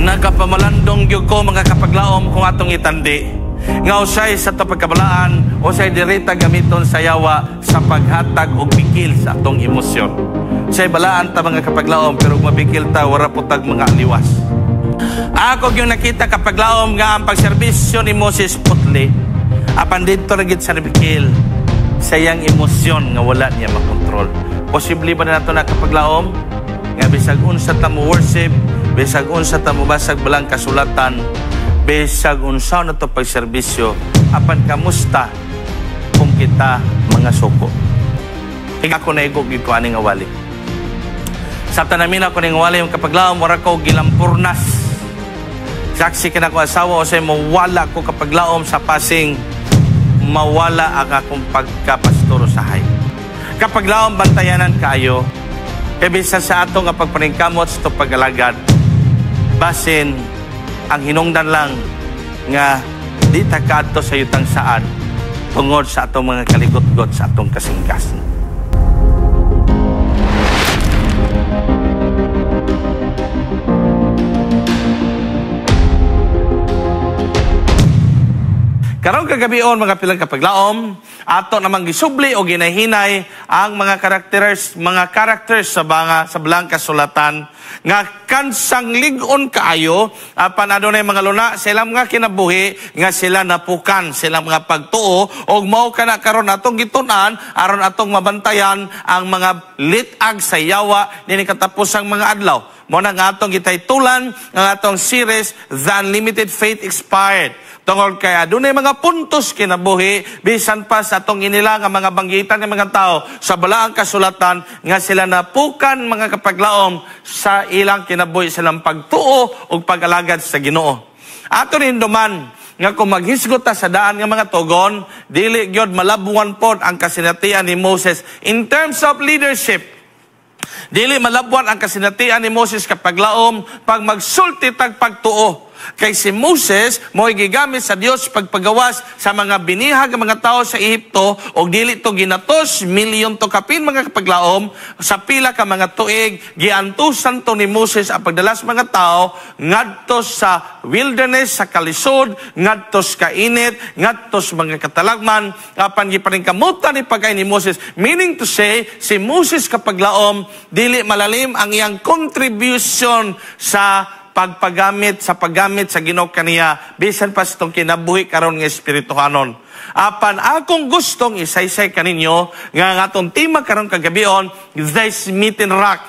Nagapamalandong gyud ko, mga kapaglaom, kung atong itandi nga usay sa ato pagkabalaan, usay dirita gamiton sa yawa sa paghatag og bikil sa atong emosyon. Usay balaan ta, mga kapaglaom, pero mabikil ta, wara po tag mga aliwas. Ako gyud nakita, kapaglaom, nga ang pagserbisyo ni Moses putli, apan didto ra gid sa nabikil sa iyang emosyon nga wala niya makontrol. Posible ba na nato na, kapaglaom, nga bisag unsa ta mo worship, bisag unsa ta mo basag balang kasulatan, bisag unsa na to pagserbisyo, apan kamusta kung kita mga suko? Ako naigo gyud ko ani nga wali. Sa tanamin ako ning wali yung kapaglaom, wala ko gilampurnas. Saksi ka na ko asawa o say mawala ko, kapaglaom, sa pasing mawala ang akong pagkapastoro sa hay. Kapaglaom, bantayanan kaayo. Kay bisan sa ato nga pagpaningkamot sa itong pag-alagad, basin ang hinungdan lang nga di ta kaadto sa yutang saad tungod sa atong mga kaligotgot sa atong kasingkasin. Karong kagabion, mga pilang kapaglaom, ato namang gisubli o ginahinay ang mga characters sa balang kasulatan nga kansang lig-on kaayo, apan adunay mga luna sa ilang mga kinabuhi nga sila napukan sila mga pagtuo, og mao kana karon atong gitun-an aron atong mabantayan ang mga lit-ag sa yawa nini katapusang mga adlaw. Mao na nga atong gitaytulan ang atong series, The Unlimited Faith Expired. Tungod kay adunay mga puntos kinabuhi bisan pa sa atong inila nga mga banggitan ng mga tao sa balaang kasulatan nga sila napukan, mga kapaglaom, sa ilang kinabuhi, silang pagtuo ug pag-alagad sa Ginoo. Ato rin duman nga kung maghisgot ta sa daan nga mga tugon, dili gyud malabuan pod ang kasinatian ni Moses in terms of leadership. Dili malabuan ang kasinatian ni Moses, kapaglaom, pag magsulti tag pagtuo. Kay si Moses mo'y gigamit sa Dios pagpagawas sa mga binihag nga mga tao sa Ehipto, og dili to ginatos, milyon to kapin, mga kapaglaom, sa pila ka mga tuig giantusan to ni Moses ang pagdala sa mga tao ngadto sa wilderness, sa kalisod, ngadto sa kainit, ngadto sa mga katalagman, apan gipaningkamutan ni pagay ni Moses. Meaning to say, si Moses, kapaglaom, dili malalim ang iyang contribution sa pagpagamit sa paggamit sa Ginoo kaniya bisan pa sa itong kinabuhi karon nga espirituhanon. Apan akong gustong isaysay kaninyo nga ang atong tema karon kagabion, The Smitten Rock.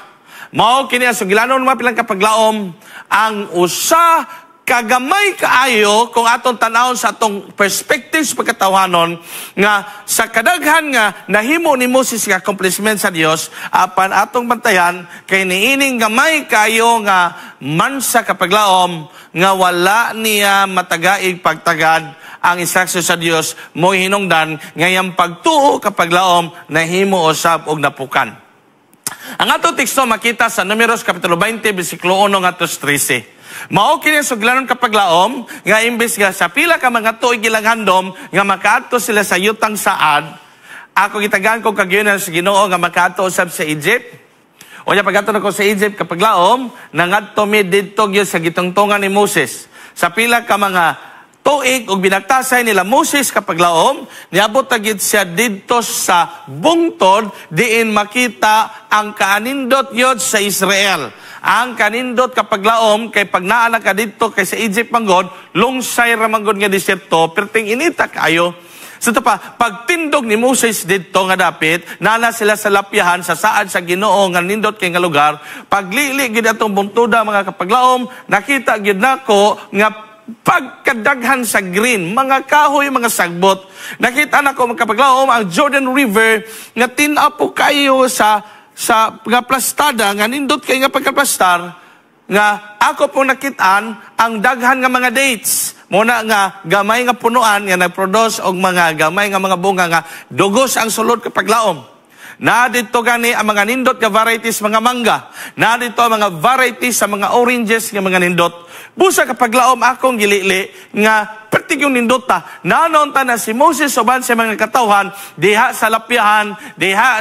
Mao kini ang sugilanon, mga pilang kapaglaom, ang usa kagamay kaayo kung atong tanawon sa atong perspective sa pagkatawhanon nga sa kadaghan nga nahimo ni Moses nga accomplishment sa Dios, apan atong bantayan kay niining gamay kaayo nga mansa, kapaglaom, nga wala niya matagaig pagtagad ang instruction sa Dios, mo hinungdan nga iyang pagtuo, kapaglaom, nahimo usab og napukan. Ang atong teksto makita sa Numeros Kapitulo 20 bersikulo 1 ngadto 13. Mao kini ang suglanon, kapaglaom, nga imbes nga sa pila ka mga tuig ilang handom nga makaadto sila sa yutang saad, ako gitagaan ko kagyunan sa Ginoo nga makaadto usab sa Egypt. Unya pag-adto nako sa Egypt, kapaglaom, nangadto mi didto gyud sa gitungtungan ni Moses. Sa pila ka mga tuig ug binagtasay nila Moses, kapaglaom, niabot ta gid siya didto sa bungtod diin makita ang kaanindot yod sa Israel. Ang kanindot, kapaglaom, kay pag naa na ka didto kay sa Egypt manggod, lungsay ra manggod nga disyerto, perting inita kaayo. Sa so, pa, pagtindog ni Moses didto nga dapit, nana sila sa lapyahan sa saad sa Ginoo nga nindot kay nga lugar. Paglili gid atong bungtoda, mga kapaglaom, nakita gid nako nga pagkadaghan sa green, mga kahoy, mga sagbot. Nakita nako, mga kapaglaom, ang Jordan River nga tin-aw po kayo sa nga plastada nga nindot kay nga pagkaplastar nga ako po nakitaan ang daghan nga mga dates. Muna nga gamay nga punuan nga nagproduce og mga gamay nga mga bunga nga dugos ang sulod, kapaglaom. Na dito gani ang mga nindot nga varieties mga mangga. Na dito ang mga varieties sa mga oranges nga mga nindot. Busa, kapaglaom, akong gilili nga pertig yung nindota. Nanon ta na si Moses uban sa mga katawhan diha sa lapyahan, diha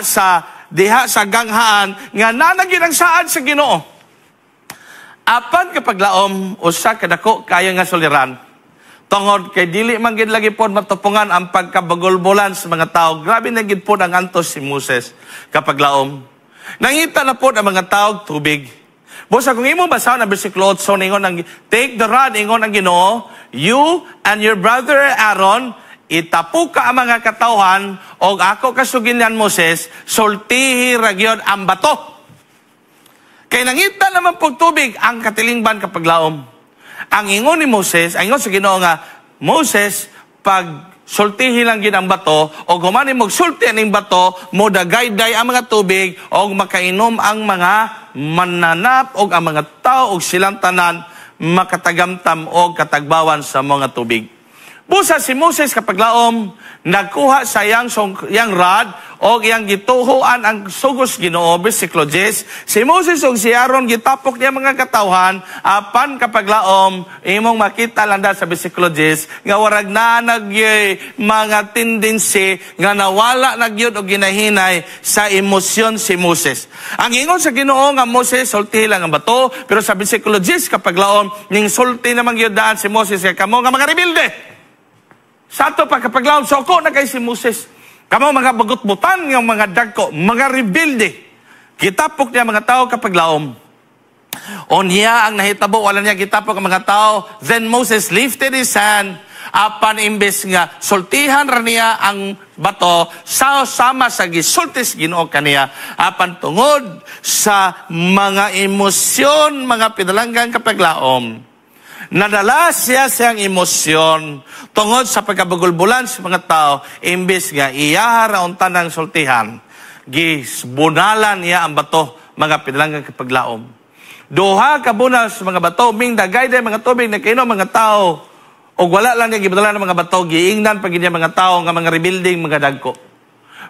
sa ganghaan nga nanagin ang saad sa Ginoo. Apan kapaglaom, usa ka dako kaayo nga suliran. Tungod kay dili man gid lagi pod matupungan ang pagkabagulbulan sa mga tao. Grabe na gid pod ang antos si Moses kapaglaom. Nangita na pod ang mga tao tubig. Busa kung imong basahon ang bersikulo 8, ningon ang "Take the rod," ingon ang Ginoo, "you and your brother Aaron, itapuka ang mga katawhan, og ako kasuginlan, Moses, sultihi ra gyud ang bato." Kay nangita naman pog tubig ang katilingban kapaglaom. Ang ingon ni Moses, ang ingon sa Ginoo nga, "Moses, pag sultihi lang gid ang bato, o human mo sulti aning bato, mo dagayday ang mga tubig, og makainom ang mga mananap, og ang mga tao, og silang tanan, makatagamtam og katagbawan sa mga tubig." Busa si Moses kapaglaom, nagkuha sa iyang rod o iyang gituhuan ang sugos Ginoo, bersikulo 10. Si Moses ug si Aaron gitapok niya mga katawhan, apan kapaglaom, imong makita lang sa bersikulo 10, nga warag na nagyoy mga tendency nga nawala na gyud og ginahinay sa emosyon si Moses. Ang ingon sa Ginoo nga, "Moses, sulti lang ang bato," pero sa bersikulo 10 kapaglaom, ning sulti naman gyud daan si Moses kay, "Kamo nga mga rebelde." Sa ato pa kapaglaom, soko na kay si Moses. "Kamo mga bagutbutan ng mga dagko, mga rebelde." Gitapok niya mga tao kapaglaom. Unya ang nahitabo, wala niya gitapok ang mga tao. Then Moses lifted his hand, apan imbes nga sultihan ra niya ang bato sa sama sa gisultis Ginoo kaniya, apan tungod sa mga emosyon, mga pinalanggang kapaglaom, nadala siya siyang emosyon tungod sa pagkabagulbulan sa mga tao, imbes nga iya ra unta ng sultihan, gisbunalan niya ang bato, mga pinalanggang kapaglaom. Duha ka bunal sa mga bato, ming dagay mga tubig, nakainom mga tao. O wala lang niya gibadalan ng mga bato, giingnan pag niya mga tao nga mga rebuilding, mga dagko.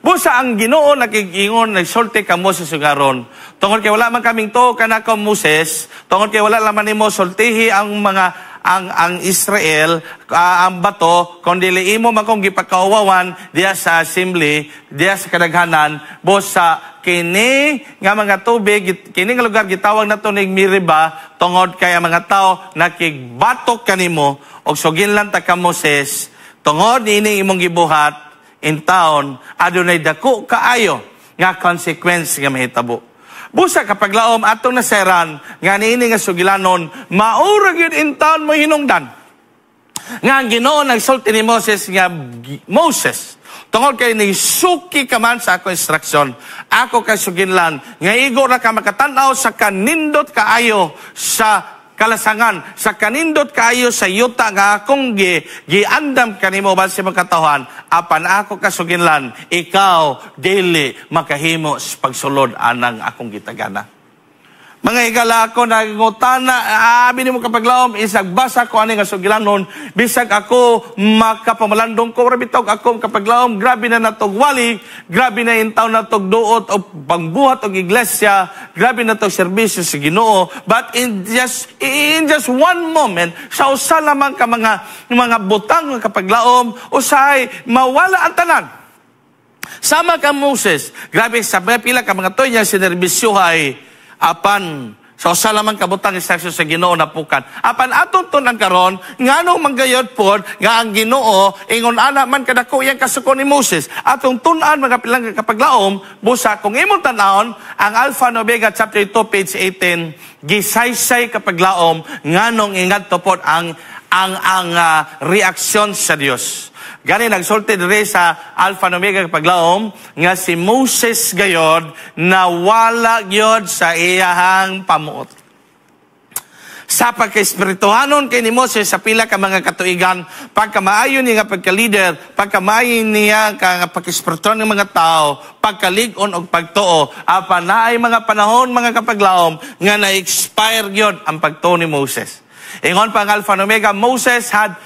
Busa ang Ginoo nakigingon, nagsulti ka Moses ug Aaron. "Tungod kay wala man kaming to kanako, Moses, tungod kay wala laman nimo sultihi ang mga ang Israel ang bato, kon dili imo man kong gipakauwawan diya sa assembly, diya sa kadaghanan." Busa kini nga mga tubig, kini nga lugar gitawag nato ning Meriba tungod kay ang mga tao nakigbatok kanimo. "Og suginlan ta ka, Moses, tungod niini imong gibuhat in town, adunay dako kaayo nga consequence nga mahitabo." Busa kapaglaom, atong naseran nga niini nga sugilanon maura gyud in town mo hinungdan. Nga ang Ginoo nagsulti ni Moses nga, "Moses, tungod kay ni suki ka man sa ako instruction, ako kay suginlan nga igo ra ka makatan-aw sa kanindot kaayo sa kalasangan, sa kanindot kaayo sa yuta nga akong giandam kanimo ban sa mga katawhan, apan ako kasuginlan, ikaw dili makahimo sa pagsulod anang akong gitagana." Mga higala, ako nagngutana, abi nimo kapaglaom, isag basa ko ani nga sugilanon, bisag ako makapamalandong ko, grabe tawag ako kapaglaom, grabe na natog wali, grabe na intaw natog duot o pangbuhat og iglesia, grabe na tog serbisyo sa Ginoo, but in just one moment, sa usa lamang ka mga butang nga kapaglaom, usahay mawala ang tanan. Sama ka Moses, grabe sa pila ka mga toy niya sinerbisyohay, apan sa usa lamang kabutang instruction sa Ginoo napukan. Apan atong tun-an karon nganong manggayod pod nga ang Ginoo ingon ana man kadako iyang kasuko ni Moses. Atong tun-an, mga pilang kapaglaom, busa kung imong tan-awon ang Alpha and Omega chapter 2 page 18, gisaysay kapaglaom nganong ingadto pod ang reaksyon sa Dios. Gani nagsulti diri sa Alpha and Omega kapaglaom nga si Moses gayod nawala gyud sa iyahang pamuot. Sa pagka-espirituhanon kay ni Moses sa pila ka mga katuigan, pagkamaayo niya nga pagka-leader, pagkamaayo niya ka nga pagka-espirituhan ng mga tao, pagkalig-on og pagtuo, apan naay mga panahon, mga kapaglaom, nga na-expire gyud ang pagtuo ni Moses. Ingon pa ang Alpha and Omega, Moses had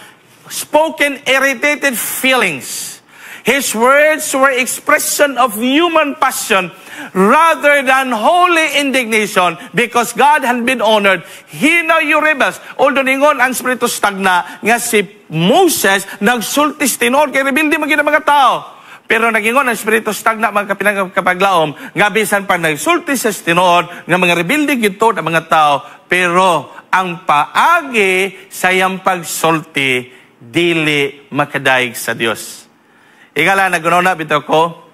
spoken irritated feelings. His words were expression of human passion rather than holy indignation because God had been honored. He now you rebels. Although ningon ang Espiritu Stagna nga si Moses nagsultis tinuod kay rebelde man gyud ang mga tao. Pero nagingon ang Espiritu stagna, mga kapinang kapaglaom, nga bisan pa nagsulti sa tinuod nga mga rebelde gito na mga tao, pero ang paagi sa iyang pagsulti dili makadaig sa Dios. Igala, nagunaw bitaw ko,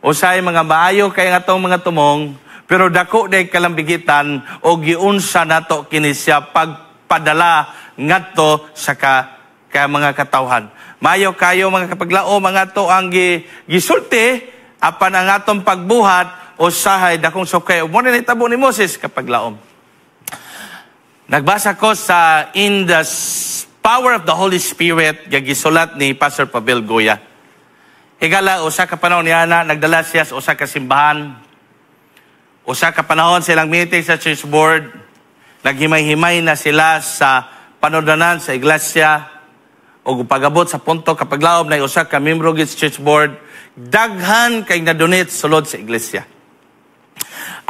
usay mga maayo kay nga atong mga tumong, pero dako day kalambigitan o giunsa nato kini siya pagpadala ngadto sa ka mga katawhan. Mayo kayo, mga kapaglao, mga to ang gisulti apan ang atong pagbuhat usahay dakong sukay. Mo ni nahitabo ni Moses, kapaglaom. Nagbasa ko sa In the Power of the Holy Spirit nga gisulat ni Pastor Pavel Goya. Higala, usa ka panahon niya na nagdala siya sa usa ka simbahan. Usa ka panahon silang meeting sa church board. Naghimay-himay na sila sa panodanan sa iglesia o pagabot sa punto, kapaglaom, na usa ka membro gid sa church board, daghan kay na-donate sulod sa iglesia.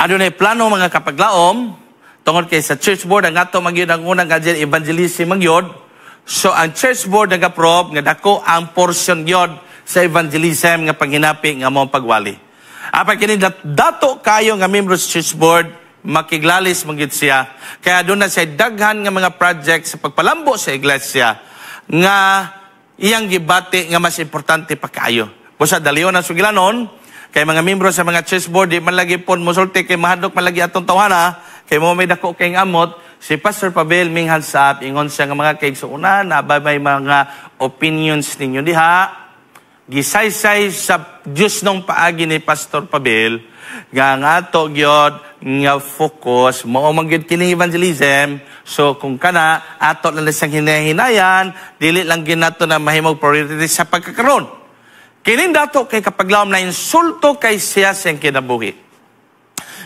Adunay plano, mga kapaglaom, tungod kay sa church board ang ato magyud ang unang agenda, evangelism magyud. So ang church board nag-approve nga dako ang portion gyud sa evangelism nga panghinapi nga mo pagwali. Apan kini dato kayo nga membro sa church board, makiglalis magyud siya. Kaya doon na siya daghan nga mga project sa pagpalambo sa iglesia nga iyang gibati nga mas importante pa kaayo. Busa dalion ang sugilanon, kay mga membro sa mga church board, di man lagi pon mosulti kay mahadlok man lagi atong tawhana, kay mo may dako kay amot. Si Pastor Pavel minghan sa ingon siya nga, "Mga kaigsuonan, na ba may mga opinions ninyo diha?" Gisaysay sa Dios nung paagi ni Pastor Pavel nga ang ato gyud nga focus mao man gyud kining evangelism. So kung kana ato lang siyang hinahinayan, dili lang ginato na mahimong priority sa pagkakaron. Kining dato kay kapaglawom na insulto kay siya sa iyang kinabuhi.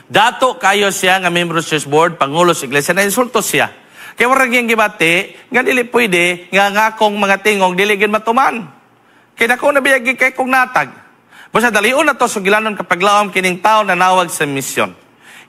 Dato kayo siya nga membro sa church board, pangulo sa iglesia, na insulto siya. Kaya warang iyang gibati nga dili pwede nga nga akong mga tingog dili gid matuman. Kay dako na biyagi kay kong natag. Basta dalion na to sugilanon, kapaglaom, kining tao nanawag sa misyon.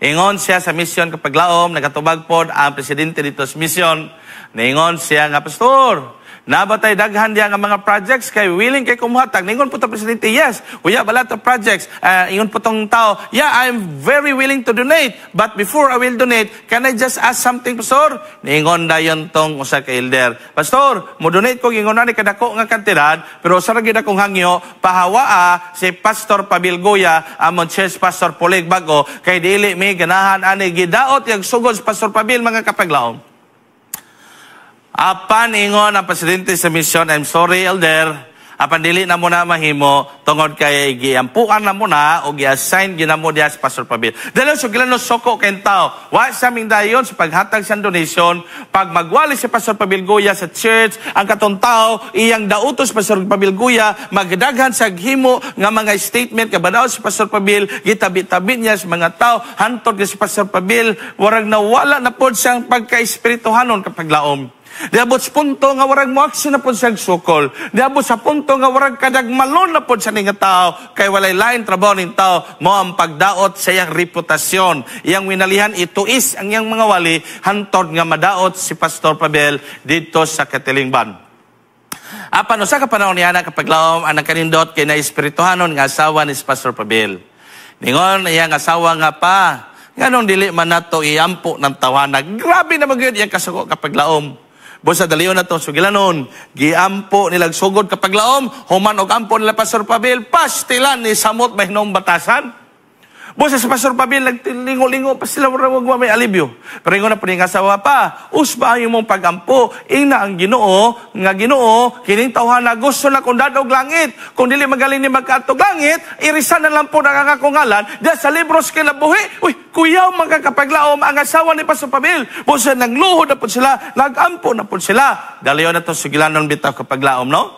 Ingon siya sa misyon, kapaglaom, nagatubag pod ang presidente dito sa misyon. Ningon siya nga, "Pastor, nabatay daghan diya nga mga projects kay willing kay kumuhatag." Ningon po to presidente, "Yes, we have a lot of projects." Ingon po tong tao, "Yeah, I'm very willing to donate. But before I will donate, can I just ask something, Pastor?" Ningon dayon tong usa ka elder, "Pastor, mo donate ko ingon ani kadako nga kantidad, pero sa ra gyud akong hangyo, pahawaa si Pastor Pabil Goya, amon church pastor pulig bago, kay dili mi ganahan ani." Gidaot yang sugod si Pastor Pabil, mga kapaglaom. Apan ingon ang presidente sa misyon, "I'm sorry, elder, apan dili na mo na mahimo tungod kay giampuan na mo na o gi-assign gina mo diya sa Pastor Pabil." Dahil so gilano soko kay tao. Wa sa ming dayon sa paghatag sa donation, pag magwali si Pastor Pabil Goya sa church, ang katong tao iyang dautos Pastor Pabil Goya, magdaghan sa himo nga mga statement kabanaw si Pastor Pabil, gitabi-tabi niya sa mga tao, hantod si Pastor Pabil, warag nawala na pod siyang pagka-espirituhanon, kapaglaom. Diabot sa punto nga warag mo action na pod siyang sukol. Diabot sa punto nga warag kadagmalon na pod sa nga tao kay walay lain trabaho ning tao mo ang pagdaot sa iyang reputasyon. Iyang winalihan ituis ang iyang mga wali hantod nga madaot si Pastor Pavel dito sa katilingban. Apan usa ka panahon niya na, kapaglaom, ang nagkanindot kay na espirituhanon nga asawa ni Pastor Pavel. Ningon iyang asawa nga, "Pa, nganong dili man nato iampo ng tawana?" Grabe na magyud iyang kasuko, kapaglaom. Busa dalion na to sugilanon, giampo nilag sugod, kapaglaom, human og ampo nila Pastor Pabil, pastilan ni samot mahinom batasan. Busa sa Pastor Pabil, naglingo-lingo pa sila, wag may alibyo. Pero ingon na po nga asawa, "Pa, usba ang imong pagampo, ingna ang Ginoo, nga Ginoo, kining tawhana gusto na kung dadog langit. Kung dili magaling ni magkaadtog langit, irisan na lang po akong ngalan, diya sa libro sa kinabuhi." Uy, kuyaw, mga kapaglaom, ang asawa ni Pastor Pabil. Busa nagluhod na po sila, nagampo na po sila. Dalion na to sugilanon bitaw, kapaglaom, no?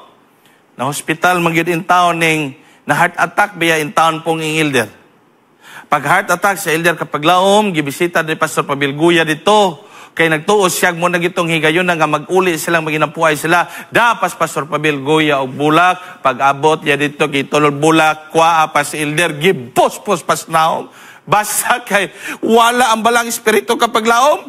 Na hospital magyud in town ning na heart attack biya in town pong ing elder. Pag heart attack sa elder, kapaglaom, gibisita ni Pastor Pabilguya dito. Kay nagtuos siya mo na gitong higayon na nga mag-uli silang maginampuay sila. Dapas Pastor Pabilguya og bulak. Pag abot ya dito, gitulod bulak, kwa pa si elder, gibuspos pas naong. Basta kay wala ang balang espiritu, kapaglaom.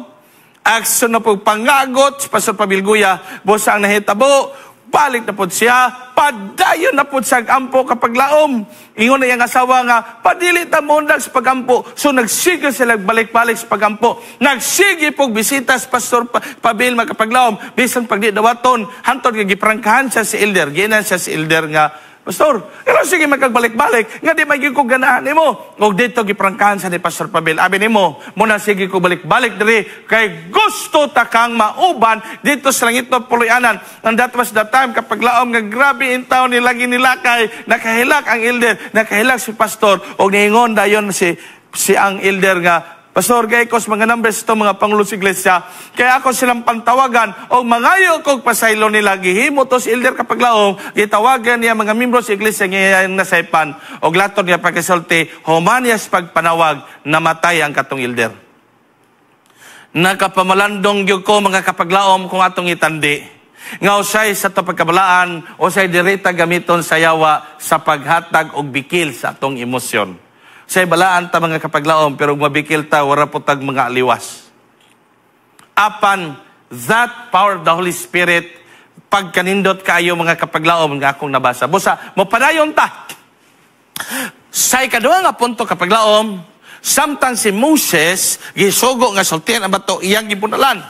Action na po pangagot si Pastor Pabilguya. Busa ang nahitabo, Balik na pod siya, padayon na pod sa ampo kapaglaom. Ingon na iyang asawa nga, padili ta moundag sa pagampo. So nagsige sila balik-balik sa pagampo. Nagsige pog bisita sa Pastor Pabil, mga kapaglaom. Bisan pag di dawaton, hantod nga giprangkahan siya si elder. Ginan siya si elder nga, "Pastor, pero sige magkagbalik-balik, nga di magiging ko ganahan nimo." Og dito giprangkahan sa ni Pastor Pabil. Abi nimo, muna sige ko balik-balik diri kay gusto ta kang mauban dito sa langit no puloy-anan. And that was the time, kapaglaom, nga grabe in town ni lagi nilakay, nakahilak ang elder, nakahilak si pastor, og niingon dayon si si ang elder nga, "Pastor, kay ko mga numbers ito, mga pangulo sa iglesia, kaya ako silang pantawagan, o mangayo kog pasaylo nila." Gihimo to si elder, kapaglaom, gitawagan niya mga membro sa iglesia nga iyang nasaypan, o laton niya pagkasulti, human niya sa pagpanawag, namatay ang katong elder. Nakapamalandong gyud ko, mga kapaglaom, kung atong itandi nga usay sa ato pagkabalaan, usay direta gamiton sa yawa sa paghatag og bikil sa atong emosyon. Say balaan ta, mga kapaglaom, pero mabikil ta, wara po tag mga aliwas. Apan that power of the Holy Spirit, pagkanindot kaayo, mga kapaglaom, nga akong nabasa. Busa, mopadayon ta. Sa ikaduha nga punto, kapaglaom, samtang si Moses gisugo nga sultian ang bato, iyang gibunalan.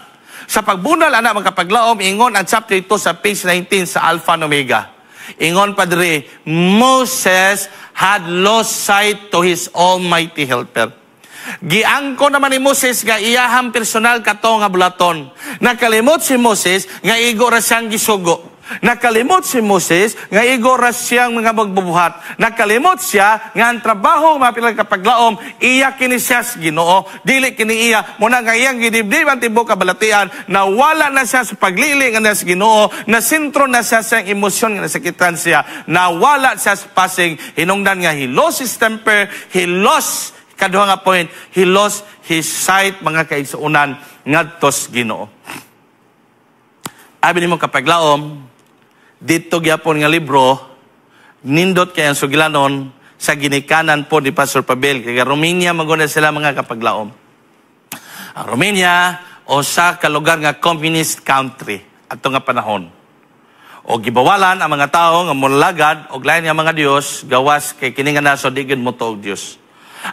Sa pagbunal ana, mga kapaglaom, ingon ang chapter 2 sa page 19 sa Alpha and Omega. Ingon padre, Moses had lost sight to his almighty helper. Giangko naman ni Moses nga iyahang personal kato nga bulaton. Nakalimot si Moses nga igo ra siyang gisugo. Nakalimot si Moses nga igo ra siyang mga magbubuhat. Nakalimot siya nga ang trabaho, mga pilang kapaglaom, iya kini siya sa Ginoo, dili kini iya. Muna nga iyang gidibdib ang tibuok kabalatian, na wala na siya sa paglili nga sa Ginoo, na sentro na siya sa emosyon nga nasakitan siya, nawala siya sa pasing hinungdan nga he lost his temper, he lost, kaduha nga point, he lost his sight, mga kaigsuonan, ngadto sa Ginoo. Abi nimo, kapaglaom, dito gyapon nga libro, nindot kay ang sugilanon sa ginikanan po ni Pastor Pabil. Kay Romania maguna sila, mga kapaglaom. Ang Romania o sa kalugar nga communist country ato nga panahon. O gibawalan ang mga tao nga molagad og lain nga mga Dios gawas kay kini nga nasod di gyud motuo og Dios.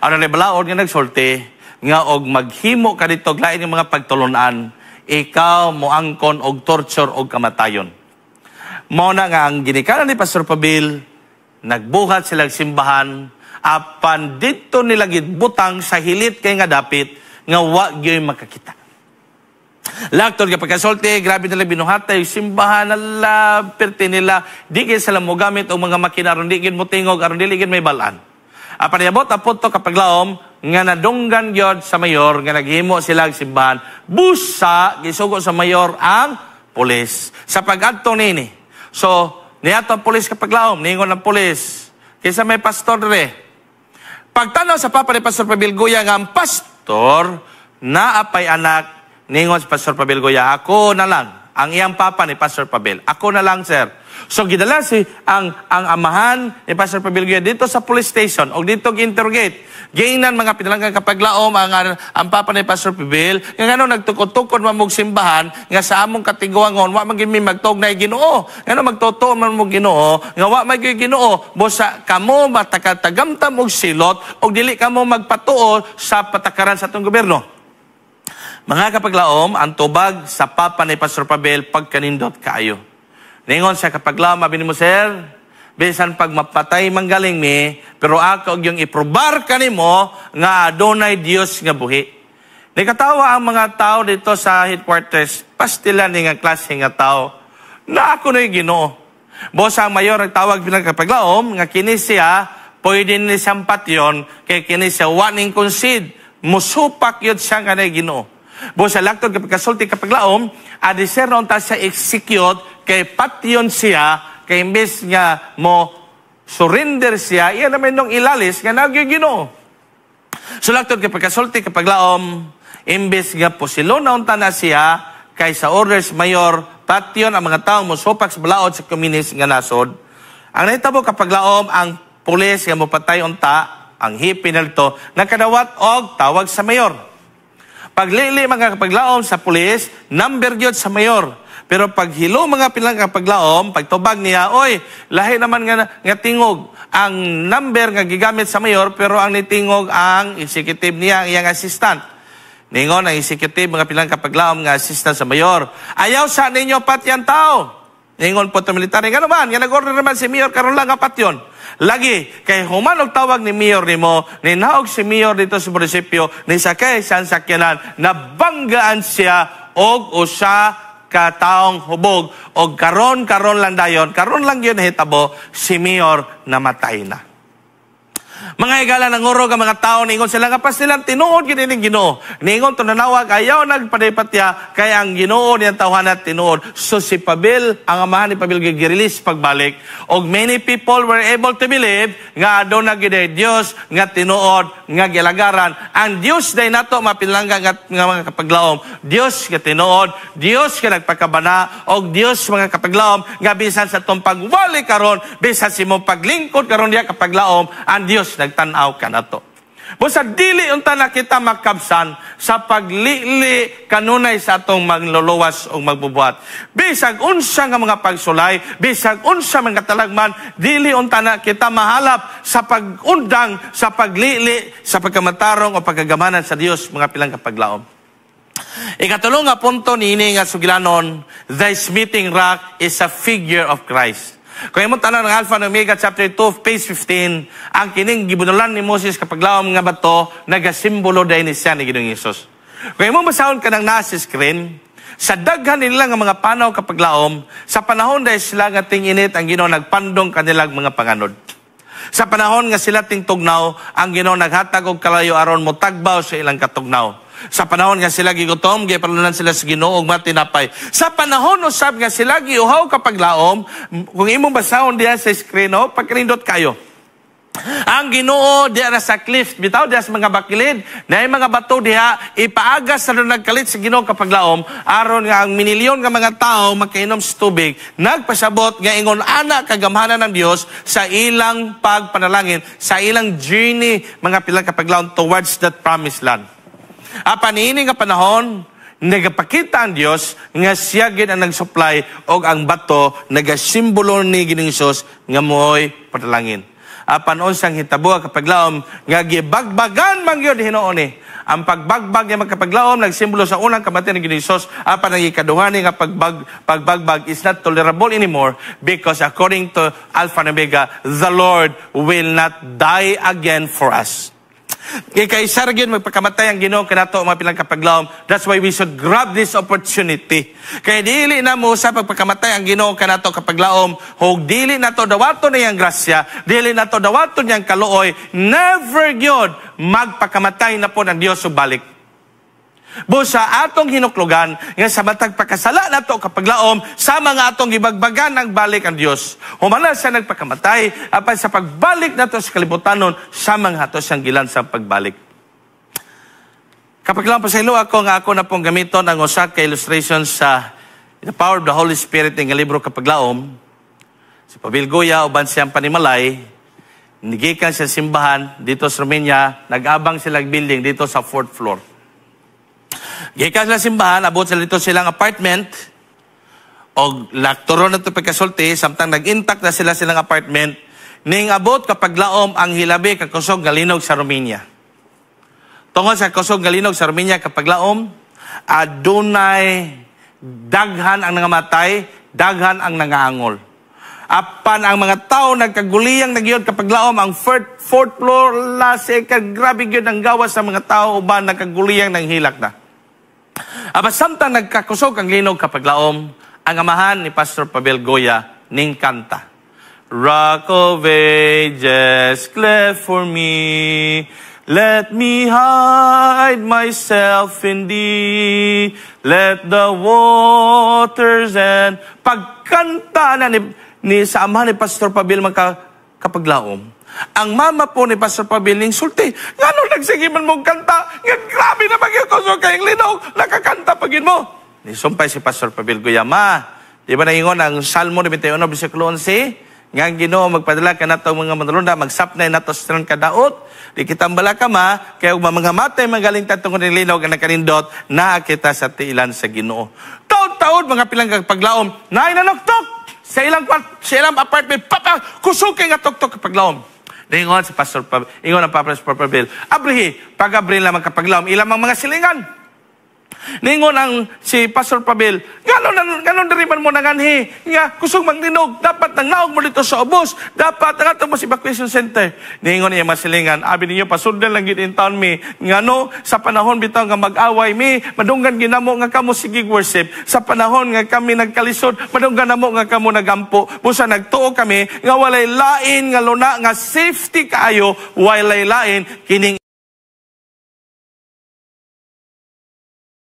Ang balaod nga nagsulti nga og maghimo ka dito og lain nga mga pagtulunan, ikaw moangkon og torture og kamatayon. Mao na nga ang ginikanan ni Pastor Pabil, nagbuhat sila simbahan, apan dito nila gibutang sa hilit kay nga dapit nga wa gyoy makakita. Laktod nga pagkasulti, grabe nila binuhatay yung simbahan, nala, perti nila, di kay sila mo gamit og mga makina aron di gid mo tingog, aron dili gid may balan. Apan niabot ang punto, kapaglaom, nga nadunggan gyud sa mayor nga naghimo sila og simbahan. Busa gisugo sa mayor ang pulis. Sa pag-adto nini. So, niadto ang pulis, kapaglaom, ningon ang pulis, "Kinsa may pastor dire?" Pagtanaw sa papa ni Pastor Pabil Guya nga ang pastor naapay anak, ningon si Pastor Pabil Guya, "Ako na lang." Ang iyang papa ni Pastor Pabil, "Ako na lang, sir." So gidala si ang amahan ni Pastor Pabil Guya dito sa police station og dito gi-interrogate. Giingnan, mga pinalanggang kapaglaom, ang papa ni Pastor Pabil nga ngano nagtukod-tukod man mog simbahan nga sa among katiguangon wa man gyud mi magtuog na Ginoo. Ngano magtotoo man mo Ginoo nga wa man gyud Ginoo, busa kamo matakatagamtam og silot og dili kamo magpatuo sa patakaran sa atong gobyerno. Mga kapaglaom, ang tubag sa papa ni Pastor Pabil pagkanindot kaayo. Ningon siya, kapaglaom, abi nimo, "Sir, bisan pag mapatay manggaling mi, pero ako yung iprobar kanimo nga adunay Dios nga buhi." Nikatawa ang mga tao dito sa headquarters, pastila ni nga klase nga tao, na ako na yung Ginoo. Bosa ang mayor nagtawag bilang, kapaglaom, nga kini siya, pwede ni siyang patyon, kay kini siya waning concede, musupak yun siya nga na Ginoo. Busa laktod kapag kasulti, kapaglaom, adi sir noon ta siya execute, kay patyon siya, kay imbes nga mo surrender siya, iya naman nung ilalis nga nagyo Ginoo. So laktod kapag kasulti, kapaglaom, imbes nga posilo na unta na siya, kay sa orders mayor, patyon ang mga taong mosupak sa balaod sa communist nga nasod. Ang nahitabo, kapaglaom, ang pulis nga mopatay unta, ang hipi nito, nakadawat og tawag sa mayor. Paglili, mga kapaglaom, sa pulis, number gyud sa mayor. Pero pag hilo, mga pilang kapaglaom, pagtubag niya, oy, lahi naman nga tingog ang number nga gigamit sa mayor, pero ang nitingog ang executive niya, ang iyang assistant. Ningon ang executive, mga pilang kapaglaom, nga assistant sa mayor, "Ayaw sa ninyo patyan tao." Ningon po ito military, "Nga naman, nga nag-order naman si mayor karon lang nga patyon." "Lagi, kay human og tawag ni mayor nimo, ninaog si mayor dito sa munisipyo, ni sakay sa sakyanan, nabanggaan siya og usa ka taong hubog, og karon karon lang dayon, karon lang yun nahitabo, si mayor namatay na." Mga higala, nangurog ang mga tao, ningon sila nga pasilang tinuod gid ning Ginoo. Ningon to nanawag, ayaw nagpadaypatya kay ang Ginoo niyang tawhana tinuod. So si Pabil, ang amahan ni Pabil, gi-release pagbalik. Og many people were able to believe nga aduna gid Dios nga tinuod nga gilagaran. Ang Dios day nato, mapilangga nga mga kapaglaom. Dios nga tinuod, Dios nga nagpakabana, og Dios, mga kapaglaom, nga bisan sa atong pagwali karon, bisan sa imong paglingkod karon diya, kapaglaom, ang Dios nagtan-aw kanato. Busa dili unta na kita makabsan sa paglili kanunay sa atong mangluluwas o magbubuhat. Bisag unsa nga mga pagsulay, bisag unsa mga talagman, dili unta na kita mahalap sa pag-undang, sa paglili, sa pagkamatarong o pagkagamanan sa Dios, mga pilang kapaglaom. Ikatulo nga punto niini nga sugilanon, the smiting rock is a figure of Christ. Kung imong tanan ng Alpha and Omega chapter 2 page 15, ang kining gibunulan ni Moses, kapaglaom, nga bato, nagasimbolo dahil ni siya ni Ginoong Hesus. Kung imong basahon kanang nasa screen, sa daghan nila nga mga panaw, kapaglaom, sa panahon dahil sila nga ting-init, ang Ginoo nagpandong kanilang mga panganod. Sa panahon nga sila tingtugnaw, ang Ginoo naghatag og kalayo aron motagbaw sa ilang katugnaw. Sa panahon nga sila gigutom, gipalunan sila sa Ginoo og matinapay. Sa panahon usab nga sila giuhaw, kapaglaom, kung imong basahon diha sa screen, oh, pagkanindot kayo. Ang Ginoo diha na sa cliff, bitaw diha sa mga bakilid, na mga bato diha, ipaagas sa nagkalit sa Ginoo, kapaglaom, aron nga ang minilyon nga mga tao makainom sa tubig, nagpasabot nga ingon ana kagamhanan ng Dios sa ilang pagpanalangin, sa ilang journey, mga pilang kapaglaom, towards that promised land. Apan niini nga panahon, nagapakita ang Dios nga siya gid ang nag-supply og ang bato nagasimbolo ni Ginoong Hesus nga mo'y panalangin. Apan unsang hitabo, kapaglaom, nga gibagbagan man gyud hinuon ni. Ang pagbagbag niya, magkapaglaom, nagsimbolo sa unang kamatayon ng Ginoong Hesus, apan ang ikaduha ni nga pagbagbag is not tolerable anymore because according to Alpha and Omega, the Lord will not die again for us. Kay kaisa ra gyud magpakamatay ang Ginoo kanato, mga pilang kapaglaom. That's why we should grab this opportunity. Kay dili na mo sa pagpakamatay ang Ginoo kanato, kapaglaom, hug dili nato dawaton niyang grasya, dili nato dawaton niyang kaluoy, never gyud magpakamatay na po ng Dios ug balik. Busa atong hinuklugan nga sa matag pakasala nato, kapaglaom, sa mga atong gibagbagan ng balik ang Dios. Humana siya nagpakamatay apan sa pagbalik nato sa kalibutanon sa mga ato siyang gilan sa pagbalik. Kapag lang pasaylo ako nga ako na pong gamiton ang usa ka illustration sa The Power of the Holy Spirit nga libro, kapaglaom. Si Pabil Goya uban siyang panimalay, nigikan sa simbahan dito sa Romania, nag-abang sila building dito sa fourth floor. Gikan sila simbahan, abot sila dito silang apartment, og laktoro na ito pagkasulti, samtang nag-intact na sila silang apartment, ning abot, kapaglaom, ang hilabi kakusog nga linog sa Romania. Tungod sa kusog nga linog sa Romania, kapaglaom, adunay daghan ang nangamatay, daghan ang nangaangol. Apan ang mga tao nagkaguliyang na gyud, kapaglaom, ang fourth floor, la second, grabe gyud ang gawas sa mga tao uban nagkaguliyang ng hilak na. Aba samtang nagkakusog ang linog, kapaglaom, ang amahan ni Pastor Pavel Goya ning kanta. "Rock of ages, cleft for me, let me hide myself in thee. Let the waters and." Pagkanta na ni sa amahan ni Pastor Pavel, mga kapaglaom, ang mama po ni Pastor Pavel ning sulti, "Ngano nagsige man mong kanta? Nga grabe na magyud kusog kayong linog, nakakanta pagin mo." Nisumpay si Pastor Pavel Goya, "Ma, di ba naingon ang Salmo 91 versikulo 11? Nga ang Ginoo magpadala kanato mga manulunda, magsapnay nato sa tanan kadaot. Di kita balaka ma, kay ug mga matay magaling ta tungod ni linog nga nakanindot, naa kita sa tiilan sa Ginoo. Taod-taod mga pilang paglaom, naay nanoktok sa ilang apartment, papa, kusog kay nga tuktok kapaglaom. Ingon si Pastor, ingon ang Papa Pastor Bill, abrihi, pag-abri lamang kapaglaom, ilang mga silingan. Ningon ang si Pastor Pabil, "Ganon ganon diri man mo nanganhi nga kusog maglinog, dapat nang naog mo dito sa ubos, dapat ang mo sa evacuation center." Ningon niya masilingan, "Abi ninyo, pasundan lang gid in town mi, ngano sa panahon bitaw nga mag-away mi, madunggan ginamo nga kamo sige worship. Sa panahon nga kami nagkalisod, madunggan namo nga kamo nagampo. Busa nagtuo kami nga walay lain nga luna nga safety kaayo, walay lain kining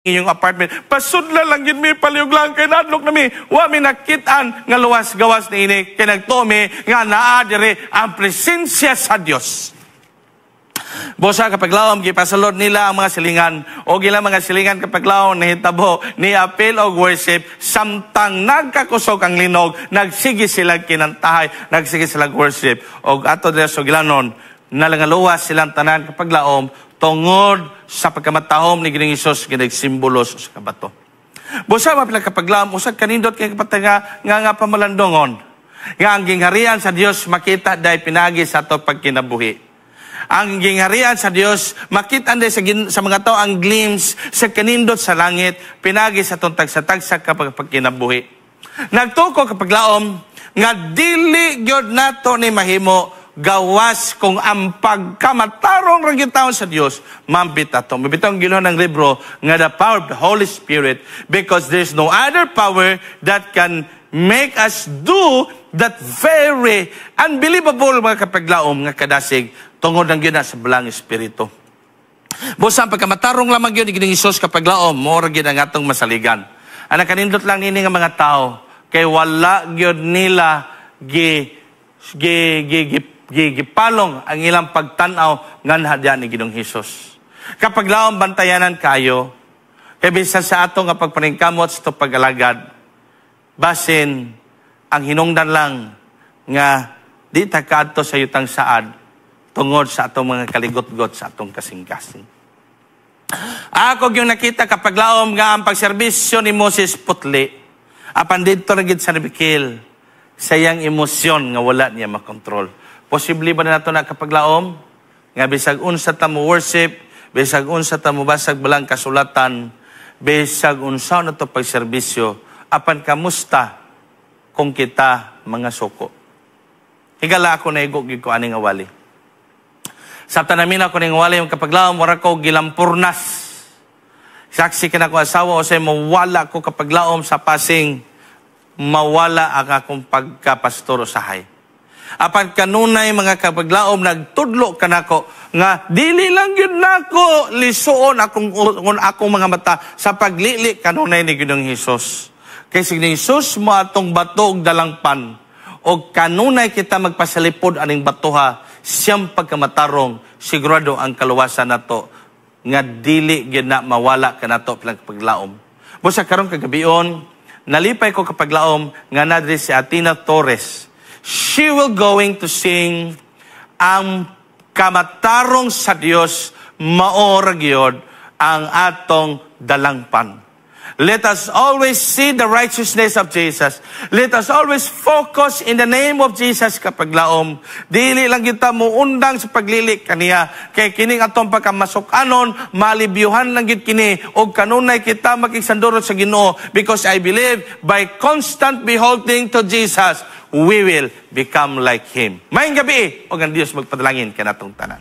inyong apartment. Pasudla lang yun mi, palihog lang, kay nadlok na mi. Wa mi nakitaan nga luwas gawas ni ini, kay nagtuo mi nga naa diri ang presensya sa Dios." Busa kapag laom, gipasulod nila ang mga silingan. O gila mga silingan kapag laom, nahitabo ni apel og worship, samtang nagkakusog ang linog, nagsige sila kinantahay, nagsige sila worship. Og ato dira sa gilanon, nalangaluwas silang tanan kapag laom, tungod sa pagkamatahom ni Ginoong Hesus ginagsimbolo sa kabato. Busa mapila kapaglaom, usag kanindot kay kapatanga nga nga pamalandongon nga ang gingharian sa Dios makita dahil pinagi sa ato pagkinabuhi. Ang gingharian sa Dios makita dahil sa mga tao ang glimpse sa kanindot sa langit pinagi sa atong tagsa-tagsa kapag pagkinabuhi. Nagtuko kapaglaom nga dili gyud nato ni mahimo gawas kung ang pagkamatarong ra gyud sa Dios mambit ato. Mabitaw ang giluhan ng libro nga The Power of the Holy Spirit, because there's no other power that can make us do that very unbelievable mga kapaglaom nga kadasig tungod ang gyud sa Balang Espiritu. Busa ang pagkamatarong lamang gyud ni Ginoong Hesus kapaglaom, mao ra gyud ang atong masaligan. Ang nakanindot lang nini nga mga tao kay wala gyud nila gi gi gi, gi gigipalong ang ilang pagtan-aw nga nahadya ni Ginoong Hesus. Kapag laom bantayanan kayo, kay bisan sa ato nga pagpaningkamot sa pag-alagad, basin ang hinungdan lang nga di ta kaadto sa yutang saad tungod sa atong mga kaligot-got sa atong kasing-kasing. Ako yung nakita kapag laom nga ang pagserbisyo ni Moses putli, apan didto ra gid sa nabikil sa iyang emosyon nga wala niya makontrol. Posible ba na nato na kapaglaom nga bisag unsa ta mo worship, bisag unsa ta mo basag balang kasulatan, bisag unsa na to pagserbisyo, apan kamusta kung kita mga suko? Higala ako na igo gid ko ani nga wali. Sa tanamin ako ning wali yung kapaglaom, wala ko gilampurnas. Saksi ka na ko asawa o say mawala ko kapaglaom sa pasing mawala ang akong pagkapastor usahay. Apan kanunay mga kapaglaom nagtudlo kanako nga dili lang gyud nako lisuon akong akong mga mata sa paglili kanunay ni Ginoong Hesus. Kay si Ginoong Hesus mo atong bato og dalangpan og kanunay kita magpasalipod aning batoha siyang pagkamatarong, sigurado ang kaluwasan nato nga dili gyud na mawala kanato pilang kapaglaom. Busa karon kagabion, nalipay ko kapaglaom nga nadri si Athena Torres. She will going to sing ang kamatarong sa Dios mao ra gyud ang atong dalangpan. Let us always see the righteousness of Jesus. Let us always focus in the name of Jesus kapaglaom. Dili lang kita muundang sa paglili kaniya. Kay kining atong pagkamasuk-anon, malibyuhan lang gid kini og kanunay kita makigsandurot sa Ginoo, because I believe by constant beholding to Jesus, we will become like Him. Maayong gabi, og ang Dios magpadalangin kanatong tanan.